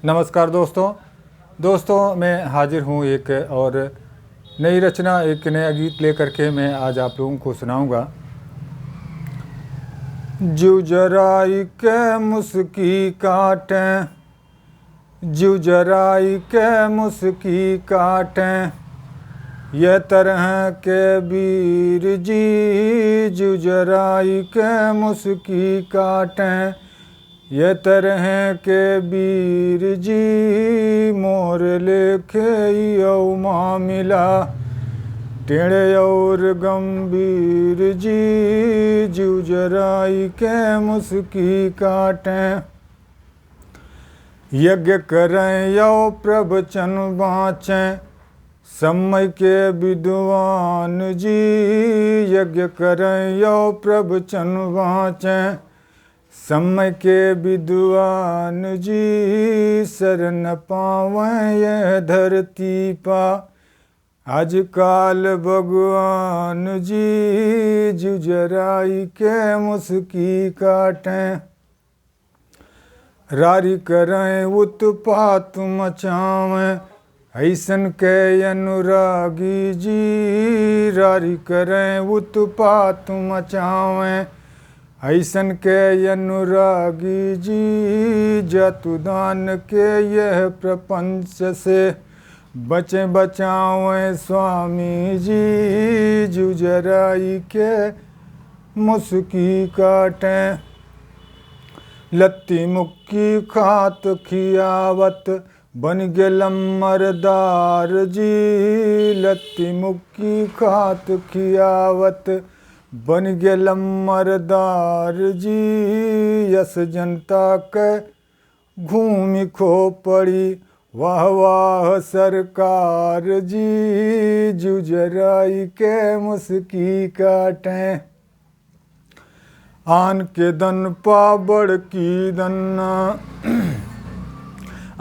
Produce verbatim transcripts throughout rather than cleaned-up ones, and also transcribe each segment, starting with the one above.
नमस्कार दोस्तों। दोस्तों, मैं हाजिर हूँ एक और नई रचना, एक नया गीत लेकर के मैं आज आप लोगों को सुनाऊंगा। जिउ जराई के मुस्की काटें, जिउ जराई के मुस्की काटें, ये तरह के बीर जी, जिउ जराई के मुस्की काटें, ये तरह के बीर जी, मोर लेखे इयौ मामिला, टेढ़ और गंभीर जी, जिउ जराई के मुस्की काटें। यज्ञ करें यौ प्रवचन बाँचें, समय के विद्वान जी, यज्ञ करें यौ प्रवचन बाँचें, समय के विद्वान जी, शरण पावें यह धरती पा। आजकाल भगवान जी, जिउ जराई के मुस्की काटें। रारी करें उत्पात मचावें, ऐसन के अनुरागी जी, रारी करें उत्पात मचावें, ऐसन के अनुरागी जी, जातुदान के यह प्रपंच से बचें बचावें स्वामी जी, जिउ जराई के मुस्की काटें। लत्ती मुक्की खात खियावत बन गे लम्मरदार जी, लत्ती मुक्की खात खियावत बन गे लम्मरदार जी, यस जनता के घूमि खोपड़ी। वाह वाह सरकार जी, जिउ जराई के मुस्की काटें। आन के दन पा बड़की दन्ना,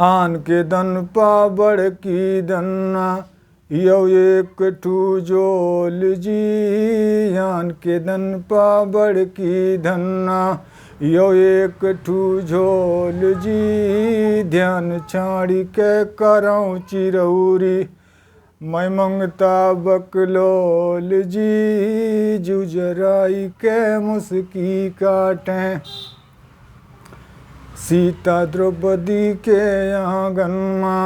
आन के दन पा बड़की दन्ना, यौ एक ठू झोल जी। आन के दन पा बड़की दन्ना, यौ एक ठू झोल जी। ध्यान छाड़ि के करौं चिरौरी, मैं मंगता बकलोल जी, जिउ जराई के मुस्की काटें। सीता द्रौपदी के आंगन मा,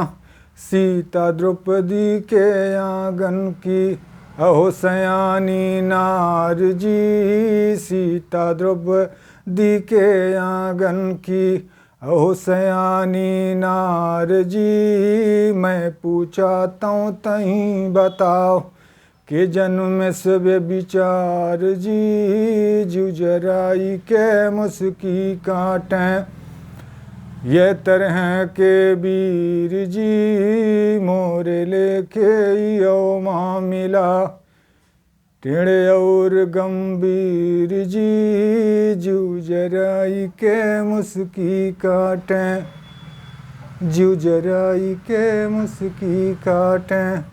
सीता द्रौपदी के आंगन की, अहो सयानी नार जी, सीता द्रौपदी के आंगन की, अहो सयानी नार जी, मैं पूछा तौ तहीं बताओ, के जन्म से व्यभिचार जी, जिउ जराई के मुस्की काटें। ये तरह के बीर जी, मोरे लेखे इयौ मामिला, टेढ़ और गंभीर जी, जिउ जराई के मुस्की काटें, जिउ जराई के मुस्की काटें।